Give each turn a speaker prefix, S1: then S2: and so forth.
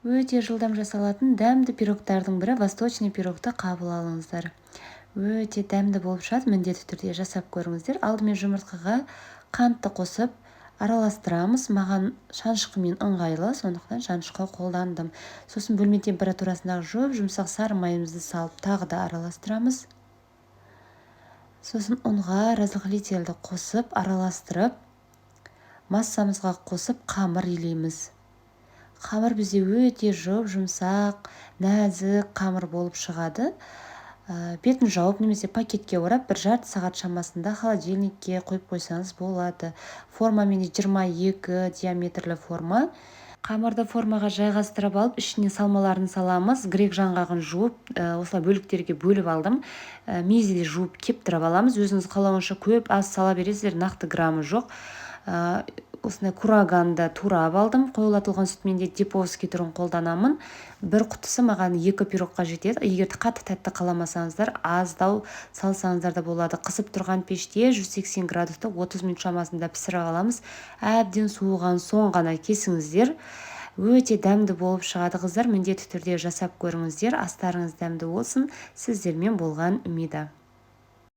S1: Өте жылдам жасалатын дәмді пирогтардың бірі, восточный пирогты қабыл алыңыздар. Өте дәмді болып шығады, міндетті түрде жасап көріңіздер. Алдымен жұмыртқаға қантты қосып араластырамыз. Маған шанышқымен ыңғайлы, сондықтан шанышқы қолдандым. Сосын бөлме температурасындағы жұп жұмсақ сары майымызды салып, тағы да араластырамыз. Сосын ұнға разрыхлительді қосып, араластырып, массамызға қосып, қамыр илейміз. Қамыр бізде өте жұп жұмсақ, нәзік қамыр болып шығады. Бетін жауып немесе пакетке орап, бір жарты сағат шамасында холодильникке қойып қойсаңыз болады. Форма менде 22 диаметрлі форма. Қамырды формаға жайғастырып алып, ішіне салмаларын саламыз. Грек жаңғағын жуып, осылай бөліктерге бөліп алдым. Мезиді жуып, кептіріп аламыз. Өзіңіз қалауынша көп, аз сала бересіздер, нақты граммы жоқ. Осындай кураганды турап алдым. Қоюлатылған сүт, менде деповский түрін қолданамын. Бір құтысы маған екі пирогқа жетеді. Егер қатты тәтті қаламасаңыздар, аздау салсаңыздар да болады. Қызып тұрған пеште 180 градуста 30 минут шамасында пісіріп аламыз. Әбден суыған соң ғана кесіңіздер. Өте дәмді болып шығады, қыздар, міндетті түрде жасап көріңіздер. Астарыңыз дәмді болсын! Сіздермен болған Үмида.